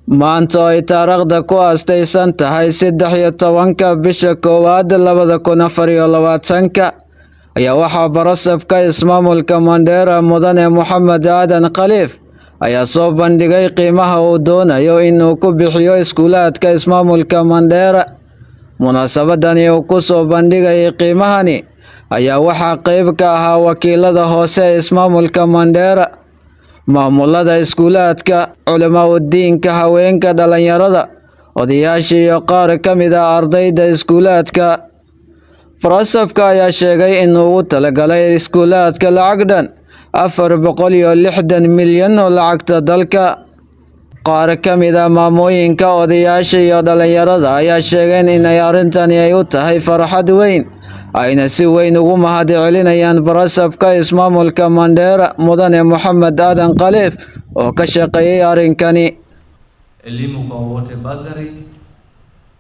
Maanta oo ay taariikhda ku aastaysan tahay 13-ka bisha koowaad 2024-ka ayaa waxaa barasabka ismaamulka Mandera Mudane Moxamed Aadan Khaliif ayaa soo bandhigay qiimaha uu doonayo inuu ku bixiyo iskuulaadka ismaamulka Mandera. Munaasabadani uu ku soo bandhigayay qiimahani ayaa waxaa qayb ka ahaa wakiilada hoose ee ismaamulka Mandera, maamulada iskuulaadka, culimaa'udiinka, haweenka, dhalinyarada, odayaasha iyo qaar ka mid ah ardayda iskuulaadka. Barasabka ayaa sheegay in uu ugu talagalay iskuulaadka lacag dhan 460 milyan oo lacagta dalka. Qaar ka mid ah maamooyinka, odayaasha iyo dhalinyarada ayaa sheegeen in ay arrintani ay u tahay farxad weyn, ayna si weyn ugu mahadcelinayaan barasabka ismaamulka Mandera Mudane Moxamed Aadan Khaliif oo ka shaqeeyay arrinkani. Elimu kwa Wote Bursary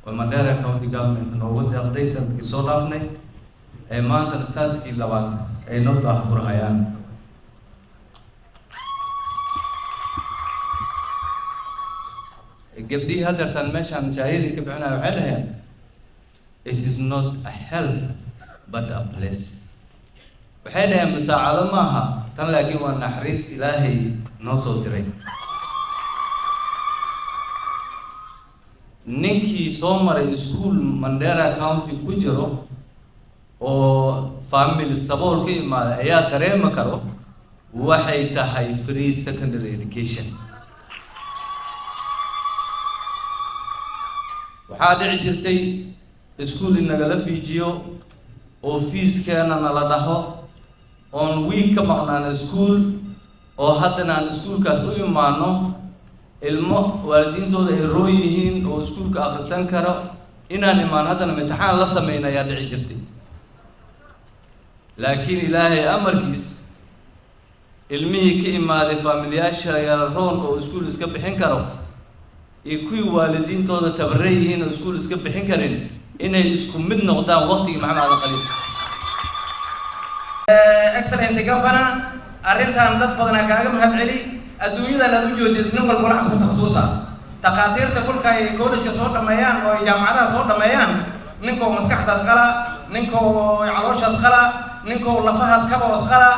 oo Mandera County Government noogu deeqday sanadkii soo dhaafnay, ee maantana sanadkii labaad ay noo daahfurhayaan. Gabdhihii haddeertaan meeshaan shaahidii ka bixinaya waxay dhaheen, "It is not a help but a bless." Waxay dhaheen musaacado maaha tan, laakiin waa naxariis Ilaahay noo soo diray. Ninkii soo maray iskuul Mandera County ku jiro oo family sabool ka imaaday ayaa dareemi karo waxay tahay free secondary education. Waxaa dhici jirtay iskuul inagala fiijiyo oo fiiskeena nala dhaho, oon wiig ka maqnaan iskuul, oo haddana aan iskuulkaas u imaano ilmo waalidiintooda ay roon yihiin oo iskuulka akhrisan karo inaan imaan, haddana imtixaan la sameyn ayaa dhici jirtay. Laakiin Ilaahay amarkiis, ilmihii ka imaaday faamilyaasha roon oo iskuul iska bixin karo iyo kuwii waalidiintooda tabarre yihiin oo iskuul iska bixin karin inay isku mid noqdaan waqtigii Maxamed Aadan Khaliif. Excellency Governor, arrintan dad badanaa kaaga mahad celi. Adduunyadan aad u joodid, nin walba wax ku takhasuusa. Takhaatiirta kolka ay college-ka soo dhammeeyaan oo ay jaamacadaha soo dhammeeyaan, ninkoo maskaxdaas qala, ninkoo calooshaas qala, ninkoo lafahaas kaboos qala,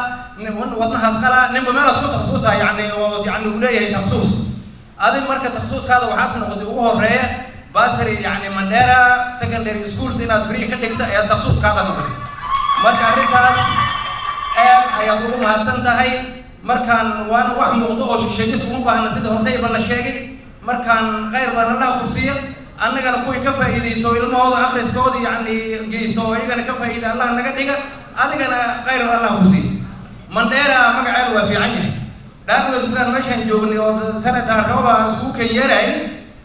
wadnahaas qala, ninba meelaas ku takhasuusa, yacni oo yacni uu leeyahay takhasuus. Adig marka takhasuuskaada waxaas noqotay ugu horeeya bursary, yacni Mandera secondary schools inaad free ka dhigta ayaa takhasuuskaada noqotay. Marka arrintaas aad ayaad ugu mahadsan tahay. Markaan waana wax muuqdo oo shisheeyis uma baahna, sida hortayba la sheegay. Markaan khayr badan Allah ku siiya, annagana kuwii ka faa'iidaysto, ilmahooda akhriskooda yacni geysto oo iyagana ka faa'iida Allah naga dhiga, adigana khayr Allah ku siiya. Mandera magaceedu waa fiican yahay. Dhaanwesbukaan meeshaan joognay oo senator Rooba isku kan yeeray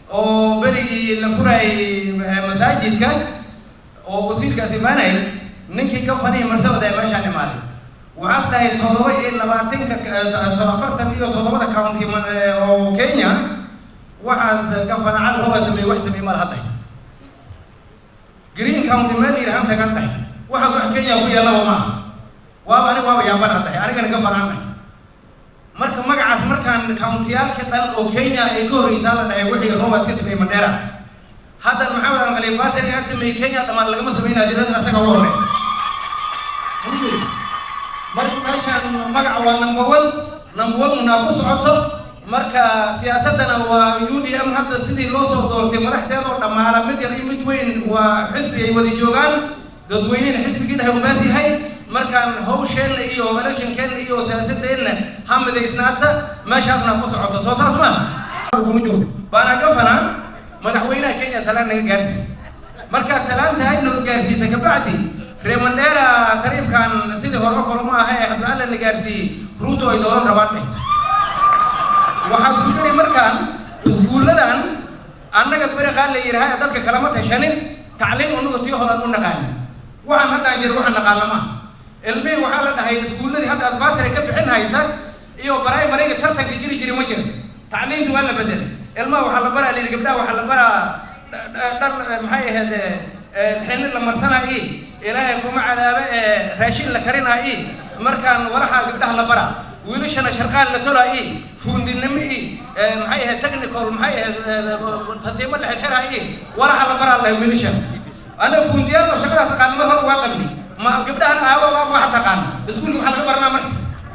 oo berigii la furayay masaajidka oo wasiirkaas imaanay, ninkii ka fanihi Marsabad ee meeshaan imaaday, waxaad tahay 27-ka 47-da county oo Kenya waxaas gafana Cali Rooba sameeyey, wax sameeyey mal hadday Green County meel yidhahan tagan tahay. Waxaas wax Kenya ku yaallaba maaha, waaba aniga waaba yaaban haddahay, anigana gafanaan. Marka magacaas markaan countiyaalka dhan oo Kenya ay ka horreysaa la dhahay wixii Roobaad ka sameeyey Mandera. Hadda Maxamed Aadan Khaliif bursary aad sameeyey Kenya dhammaan lagama sameynaa jirada, asaga ugu horey. Marka meeshaan magaca waa number one, number one unaa ku socoto. Marka siyaasaddana waa UDM. Hadda sidii loo soo doortay madaxteedoo dhammaala, mid yar iyo mid weyn, waa xisbi ay wada joogaan, dadweynena xisbigii dhahay ubaas yahay. Markaan hawsheenna iyo electionkeenna iyo siyaasadeenna ha midaysnaata, meeshaasna ku socoto. Soo saas maaha kuma joogto baana gafana. Madaxweynaha Kenya salaan naga gaarsi. Markaad salaan tahay naga gaarsiisa, kabacdi reer Mandera tariibkan sidii hore kale ma aha ee hadda Alla na gaarsiiyey, Ruuto ay dooran rabaan dheh. Waxaa isku jiri markaan iskuulladan annaga beriqaan la yidhaha dadka kalama tashanin. Tacliim unagu tii horan u naqaani, waxaan haddaan jiro waxaan naqaana maaha. Ilmihii waxaa la dhahay iskuulladii hadda aad bursary ka bixin haysa iyo primary-ga tartanka jiri jiri ma jiro. Tacliinta waa la bedelay. Ilmaha waxaa la baraa layidhi, gabdhaha waxaa la baraa dhar, maxay ahayd, xini la marsanaa i Ilaahay kuma cadaabe ee raashin la karinaa i markaan walaxaa gabdhaha la baraa. Wiilashana sharqaan la tolaa i fuundinimo i maxay ahayd, technical maxay ahayd, satiimo la xirxiraa i walaha la baraa lahay wiilasha. Anaga fuundiyaal oo shaqadaas aqaan mar hore waa qabni. Ma gabdhahan aawa waa wax taqaan iskuulka waxaa laga baranaa. Marka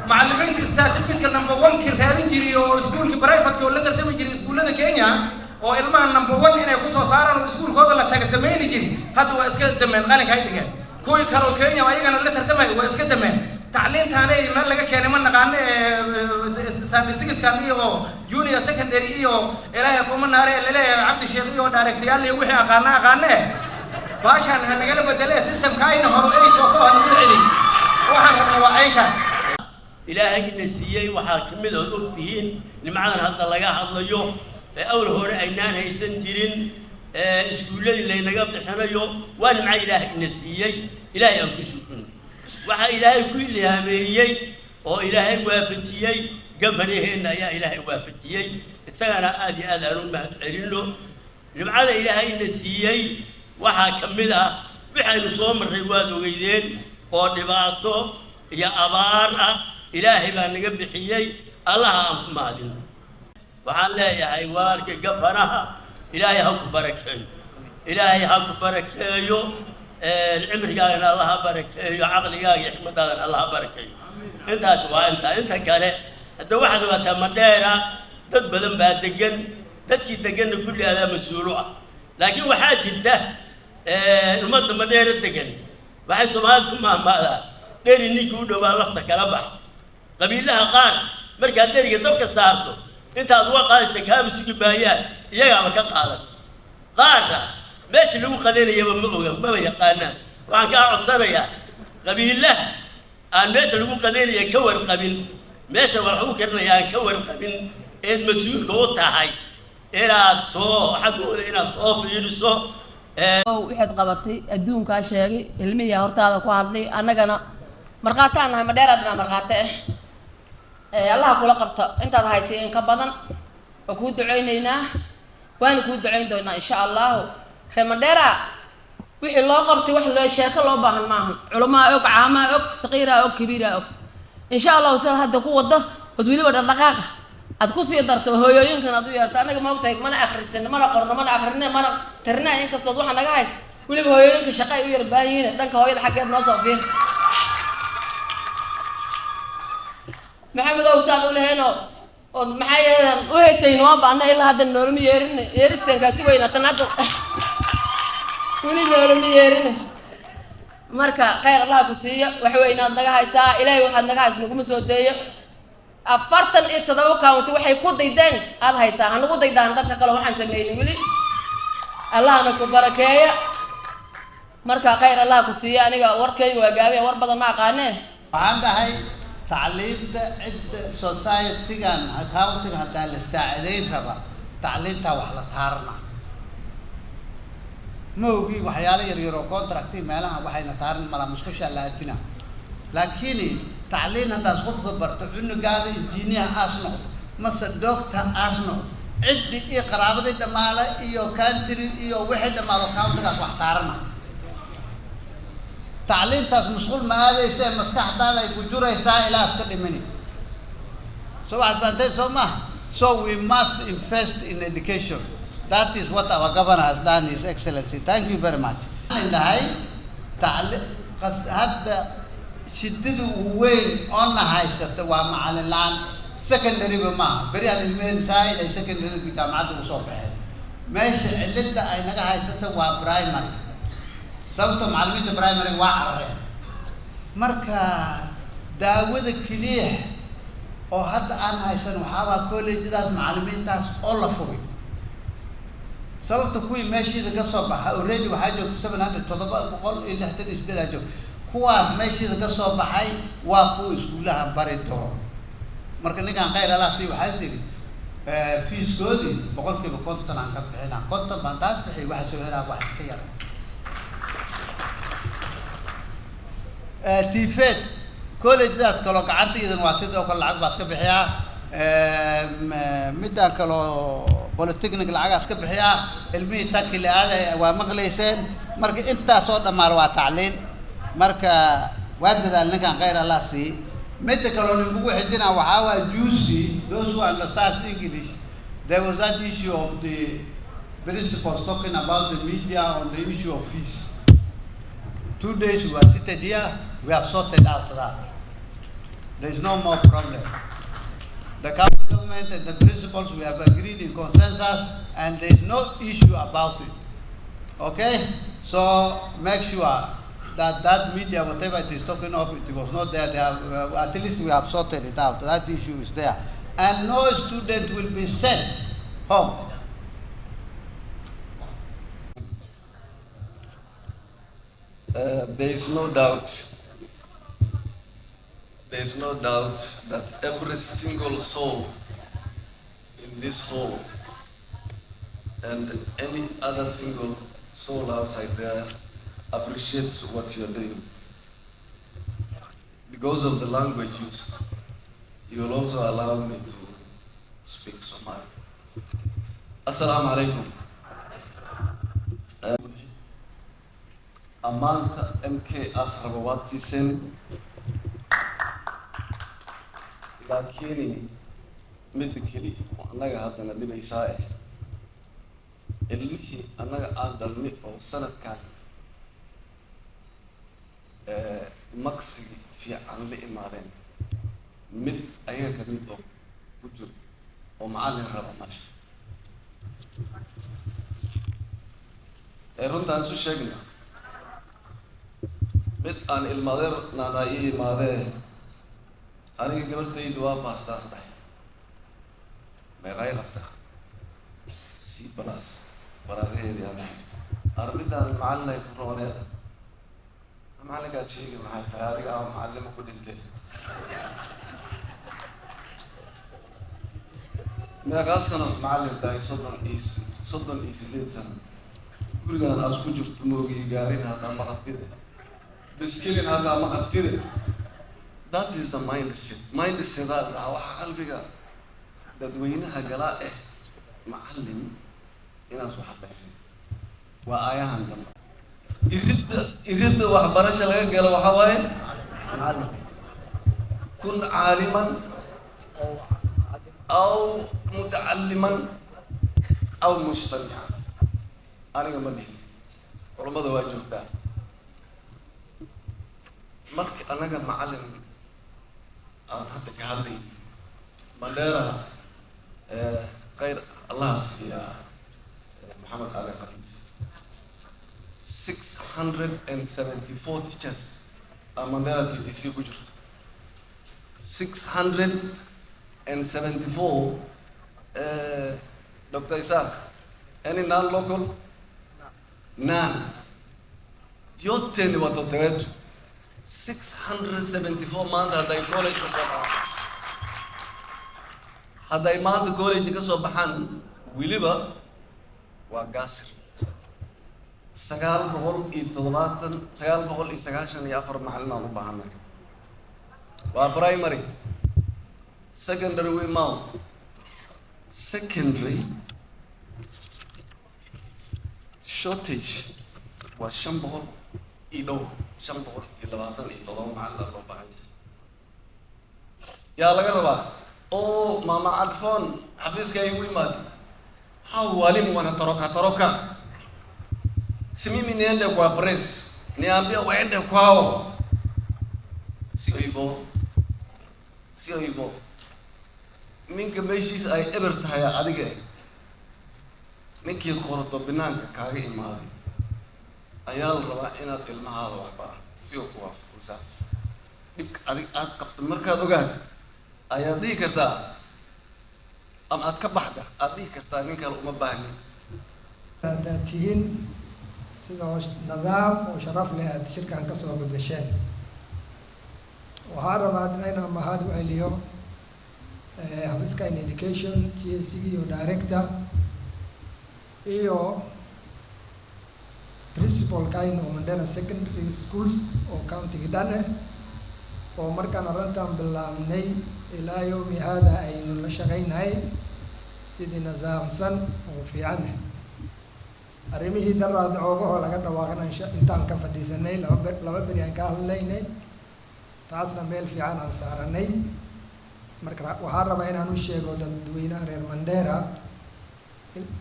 macallimiinta certificate number one ki raadin jiray oo iskuulka private oo la tartami jiray iskuullada Kenya oo ilmaha number one inay ku soo saaraan oo iskuulkooda la taga samayni jiri, hadda waa iska dameen, qalinka ay dhigeen. Kuwii kale oo Kenya ayagana la tartamay waa iska dameen. Tacliintaana meel laga keenay ma naqaano, siskan iyo junior secondary iyo ilaahay kuma naare laleeyahay Cabdi Sheekh iyo directoryaal iyo wixii aqaana aqaane. Baashaan ha nagala bedele systemka ayna horo 844 ha nagu celi. Waxaan rabna waa aynkaas. Ilaahay ina siiyey waxaa ka mid ood og tihiin nimcadan hadda laga hadlayo ee awal hore aynaan haysan jirin, ee iskuulladii laynaga bixinayo, waa nimco Ilaahay ina siiyey. Ilaahay aan ku shukrin. Waxaa Ilaahay ku ilhaameeyey oo Ilaahay waafajiyey gabanaheenna ayaa Ilaahay waafajiyey, isagana aad iyo aad aan u mahad celinno. Nimcada Ilaahay ina siiyey waxaa ka mid ah waxaynu soo marray, waad ogeydeen, oo dhibaato iyo abaar ah Ilaahay baa naga bixiyey. Allaha aan ku mahadino. Waxaan leeyahay walaalka gafanaha, Ilaahay ha ku barakeeyo, Ilaahay ha ku barakeeyo, cimrigaagana Allah ha barakeeyo, caqligaaga iyo xikmadaadana Allah ha barakeeyo. Intaas waa intaa. Inta kale hadda waxaad ogaataa, Madheera dad badan baa degan, dadkii deganna kulli adaa mas-uulo ah. Laakiin waxaa jirta ummadda Madheera degan waxay Soomaalida ku mahmaadaa, dheri ninkii u dhowaa lafta kala bax. Qabiilaha qaar markaad dheriga dabka saarto, intaad uga qaadaysa kaaba sugi maayaan, iyagaaba ka qaadan. Qaarna meesha lagu qadanayaba ma oga, maba yaqaanaan. Waxaan kaa codsanayaa qabiilaha aan meesha lagu qadanaya ka warqabin, meesha wax lagu karinaya aan ka warqabin eed mas-uulka u tahay, inaad soo xaggooda inaad soo fiiriso. Waxaad qabatay adduunkaa sheegay, ilmihiyaa hortaada ku hadlay, annagana markhaataan nahay. Madheeraadna markhaate ah. Allaha kula qabto intaad haysay in ka badan. Waa kuu duceyneynaa, waana kuu duceyn doonaa insha Allahu. Reer Mandheera wixii loo qabtay wax loo sheeko loo baahan maahan. Culamaa og, caamaa og, saqiiraa og, kabiiraa og. Insha Allahu sida hadda ku wado ood weliba dhaqdhaqaaqa aad kusii darto, hooyooyinkan aad u yeerto. Annaga ma ogtahay, mana akrisin, mana qorno, mana akrine, mana tirina, inkastood waxa naga haysta. Weliba hooyooyinka shaqa ay u yar baahan yihiin, dhanka hooyada xaggeed noo soo fiir. Maxamed ow, saan u laheeno ood maxaa yeelan u haysayn waanba anna ilaa hadda noolama yeerin. Yeeristankaasi weyna tan hadda weli noolama yeerin. Marka khayr Allah ku siiyo. Wax weynaad naga haysaa. Ilaahay waxaad naga haysa naguma soo deeyo. 47 county waxay ku daydeen aada haysaa, hanagu daydaan dadka kale waxaan sameynin weli. Allahna ku barakeeya. Marka khayr Allah ku siiyo. Aniga warkayga waa gaabaya, war badan ma aqaanee. Waxaan dhahay tacliinta cidda society-gan countyga haddaa la saacidayn raba, tacliintaa wax la taarana. Ma ogi waxyaalo yaryar oo contracti meelaha waxayna taaran malaa, musqushaa la adina. Laakiin tacliin haddaas qofka barto, cunugaada engineer aas noqdo mase doctor aas noqdo, ciddi iyo qaraabadii dhammaale iyo country iyo wixii dhammaalo countygaas wax taarana. Tacliintaas musqul ma aadaysa ee maskaxdaada ay ku juraysaa ilaa iska dhimini. So waxaad fahanteen soo maha? So we must invest in education. That is what our governor has done, His Excellency. Thank you very much. Waxaan dhahay tacli qas hadda shidada ugu weyn oo na haysata waa macalin la-aan. Secondary-ba maaha, beri aan ilmeheen saaid ay secondary jaamacadda usoo baxeen. Meesha cilada ay naga haysata waa primary, sababta macalimiinta primary waa carareen. Marka daawada keliya oo hadda aan haysan waxaabaa collegadaas macalimiintaas oo la furay, sababta kuwii meeshiida ka soo baxa already waxaa joogta 700, 768 aa joogta. Kuwaas meeshiida ka soo baxay waa kuwa iskuulaha bari doono. Marka ninkaan khayr Allah sii, waxaa siri feeskoodii 50% aan ka bixinaa, 50 baan taas bixiy, waxa soo helaa wax iska yara. TVET collegedaas kaloo gacantaydan waa sidoo kale lacag baa iska bixiyaa, midaan kaloo polytechnic lacagaas ka bixiyaa. Ilmihii taki la aaday waa maqlayseen. Marka intaasoo dhammaal waa tacliin. Marka waa dadaal ninkaan, khayr Allah sii. Midda kaloo ninkugu xijina waxaa waa juicy. Those who understand English, there was that issue of the principals talking about the media on the issue of fees. 2 days we were seated here, we have sorted out that. There is no more problem. The county government and the principals, we have agreed in consensus, and there is no issue about it. Okay? So make sure that that media, whatever it is talking of, it was not there. At least we have sorted it out. That issue is there. And no student will be sent home. There is no doubt, there is no doubt that every single soul in this hall and any other single soul outside there appreciates what you are doing. Because of the language used, you will also allow me to speak Somali. Assalamu alaikum. Ammaanta MK as raba waad siiseen, laakiin midda keli oo annaga haddana dhibaysaa eh ilmihii annaga aan dhalnay oo sanadkan maqsigi fiican la imaadeen, mid ayaga ka mid oo ku jiro oo macallin raba male. Ee runtaan isu sheegna, mid aan ilmaadeer naanaa ii imaadee, aniga gabartaydu waa baastaas dhahay, meeqay qabtaa? C plus. Waraaqaheedii aan arrintan macallin ay ku rooneeda, macallinkaad sheegi maxay tahay? Adiga ama macallimo ku dhintay meeqaa sano macallin tahay? 38 sano. Gurigaan aad ku jirto moogii, gaarin haddaa ma qabtide, biskilin haddaa ma qabtide. That is the mindset. Mindsetaa dhaha waxaa qalbiga dadweynaha galaa eh macallin inaas wax bixin waa aayahan dambe. Iridda waxbarasha laga galo waxaa waaye macallin. Kun caaliman aw mutacalliman aw mujtamican, aniga ma dhihin, culammada waa joogtaa. Marka annaga macallin aan hadda ka hadlay Mandera, khayr Allah siiyaa Maxamed Ali Khaliif, 674 teachers aa Mandera TTC ku jirto, 674. Dr. Isaac, any non local? None. Yote ni watoto wetu. 674 maanta hadday college ka soo baxaan, hadday maanta college ka soo baxaan, weliba waa gaasir, 970, 994 macallin aan u baahanay. Waa primary. Secondary we mount secondary shortage waa 500 iyo dhow, 527 macallin loo baahan yahay. Yaa laga rabaa? Oo mama Cadfoon xafiiska ay igu imaatay, hao walimu wanatoroka toroka, si mimi niende kwa press niambie waende kwao? Sio hivyo, sio hivyo. Ninka meeshiis ay eber tahay, adiga ninkii qorato banaanka kaaga imaaday ayaa la rabaa inaad ilmahaada wax barato si oo ku waafaqsan dhibka adig aad qabto. Markaad ogaatid ayaad dhihi kartaa ama aad ka baxda, aad dhihi kartaa nin kale uma baahnin. Haddaad tihiin sida oo nidaam oo sharaf leh aad shirkan ka soo gabgasheen, waxaan rabaa inaan mahad u celiyo xafiiska in education, TSC iyo director iyo principalkayn oo Mandera Secondary Schools oo countyga dhan ah, oo markaan arrintan bilaabnay ilaa yowmi haada aynu la shaqaynahay sidii nidaamsan oo fiican ah. Arrimihii daraad oogahoo laga dhawaaqana intaan ka fadhiisanay 2 beri aan ka hadlaynay. Taasna meel fiican aan saaranay. Marka waxaan rabaa inaan u sheego dadweynaha reer Mandera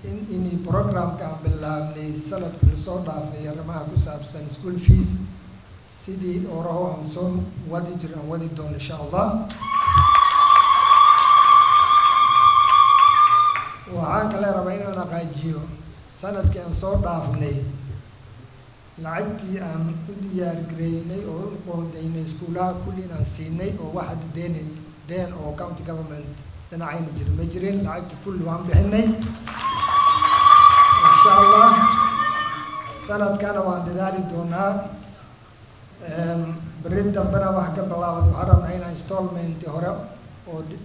in programka aan bilaabnay sanadka lasoo dhaafay, arrimaha ku saabsan school fees, sidii oraho aan soo wadi jir aan wadi doono, insha Allah. Waxaan kale rabaa inaan aqaajiyo sanadkii aan soo dhaafnay lacagtii aan u diyaar gareynay oo u qoondaynay iskuulaha kulli inaan siinay, oo wax hadda deen oo county government dhinacayna jira ma jirin. Lacagtii kulli waan bixinay, insha Allah. Sanadkana waan dadaali doonaa. Beri dambena wax ka bilaabad waxaan rabnaa inaan installment hore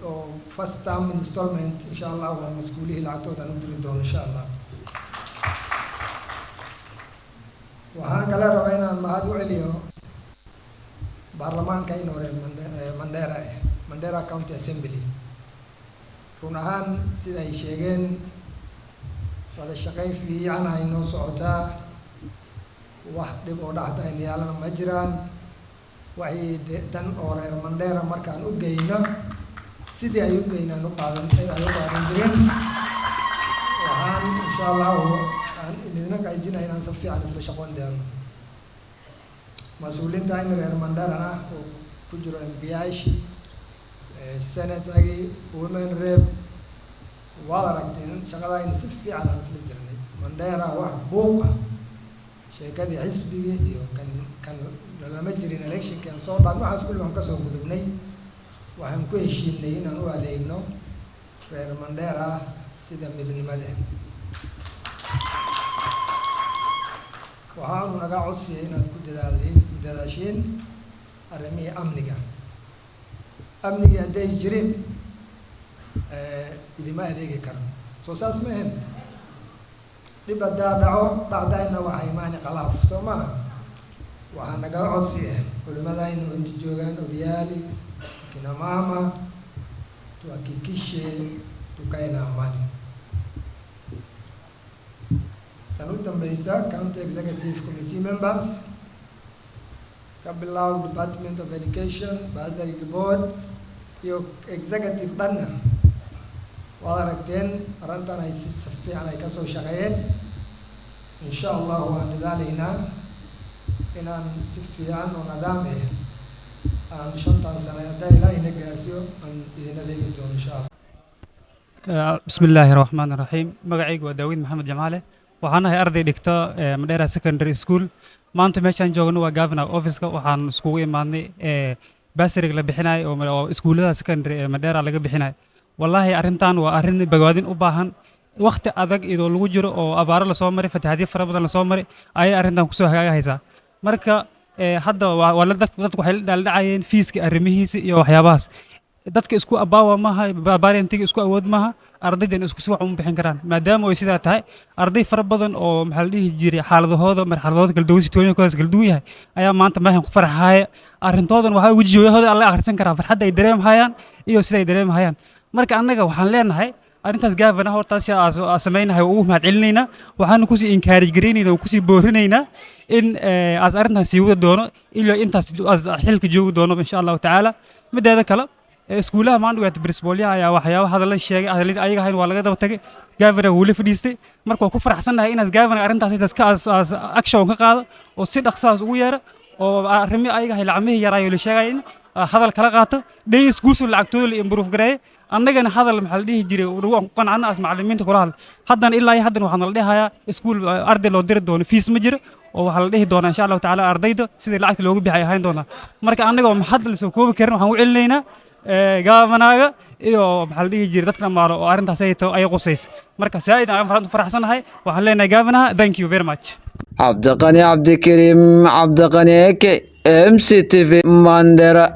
oo first term installment, insha Allah, waan iskuulihii lacagtooda aan u diri doono, insha Allah. Waxaan kale rabaa inaan mahad u celiyo baarlamaanka inoo reer Mandera, Mandera County Assembly. Run ahaan, sida ay sheegeen, wada shaqayn fiican ay noo socotaa. Wax dhib oo dhacda ayna yaalana ma jiraan. Waxay dan oo reer Mandera markaan u geyno, sidii ay u geynaan u qaadan ay u qaadan jireen. Waxaan, insha Allahu, aan idina qaijinaya inaan si fiican isla shaqoon doono mas-uuliinta in reer Manderana oo ku jiro MP-yaashi, senator-gii, women rep. Waad aragteen shaqada in si fiican aan isla jirnay. Mandera wax buuqa, sheekadii xisbigii iyo kan lama jirin. Electionkii aan soo dhaafnay, waxaas kulli waan kasoo gudubnay. Waxaan ku heshiinay inaan u adeegno reer Mandera sida midnimada. Waxaanu naga codsiyay inaad ku dadaaliin, ku dadaashiin arrimihii amniga. Amnigii hadday jirin, idima adeegi karo. Soo saas ma ahen? Dhib haddaa dhaco dhacdayna waxaa imaani khalaaf, soo maha? Waxaa naga codsi ah culimadayna inta joogaan, odayaali, kina mama, tuhakikishe tukae na amani. Tan u dambeysa, county executive committee members, ka bilow Department of Education, bursary board iyo executive dhanna, waad aragteen arrintan ay si fiican ay kasoo shaqeeyeen. Insha Allahu waan dadaalaynaa inaan si fiican oo nidaam ah aan 5tan sano, haddaa Ilaa ina gaarsiiyo, aan idin adeegi doono, insha Allah. Bismi illaahi raxmaan raxiim. Magacaygu waa Daawid Maxamed Jamcaale. Waxaan ahay arday dhigta Mandera Secondary School. Maanta meeshaan joogno waa governor officeka. Waxaan iskugu imaadnay bursary-ga la bixinayo oo iskuullada secondary ee Mandera laga bixinayo. Wallaahi arrintan waa arrin bogaadin u baahan. Waqti adag iyadoo lagu jiro oo abaaro lasoo maray, fatahaadyo fara badan lasoo maray, ayay arrintan kusoo hagaagahaysaa. Marka hadda waa dadku waxay la dhaaldhacayeen feeska arrimihiisa iyo waxyaabahaas. Dadka isku abaawa maaha, parentiga isku awood maaha, ardaydan isku si wax uma bixin karaan. Maadaama ay sidaa tahay, arday fara badan oo, maxaa la dhihi jiray, xaaladahooda, marxaladahooda kala duwan, sitooyinkooda kala duwan yahay ayaa maanta meeshan ku farxaya. Arrintoodan waxaa wejiyahooda alla akhrisan karaa farxadda ay dareemhayaan iyo sida ay dareemhayaan. Marka annaga waxaan leenahay arrintaas governor hortaas aa samaynahay waa ugu mahad celinaynaa. Waxaana kusii encourage garaynaynaa oo kusii boorinaynaa in aas arrintan sii wadi doono ilaa intaas aas xilka joogi doono, insha Allahu tacaala. Mideeda kale, iskuulaha maanta waata principalyaha ayaa waxyaaba hadalla sheegay. Hadalladii ayaga ahayn waa laga daba tagay. Governor wuu la fadhiistay. Marka waa ku faraxsannahay inaas governor arrintaas intaas ka aas action ka qaado oo si dhaqsaas ugu yeero oo arrimi ayaga ahay lacamihii yaraayo la sheegaya in hadal kala qaato, day schools lacagtooda la improve gareeyo. Annagana hadal, maxaa la dhihi jiray, aan ku qancano as macallimiinta kula hadal. Haddana ilaa iyo haddana waxaa nala dhihayaa iskuul arday loo diri doono fees ma jiro, oo waxaa la dhihi doonaa, insha Allahu tacaala, ardayda sidii lacagta loogu bixi ay ahayn doonaa. Marka annaga oo maxad la soo koobi karin waxaan u celinaynaa governorga iyo, maxaa la dhihi jiray, dadka dhammaalo oo arrintaas ay qusaysa. Marka saa'id aan faraxsanahay. Waxaan leenahay governorha, thank you very much. Cabdiqani Cabdikariim Cabdiqani Eke, MCTV, Mandera.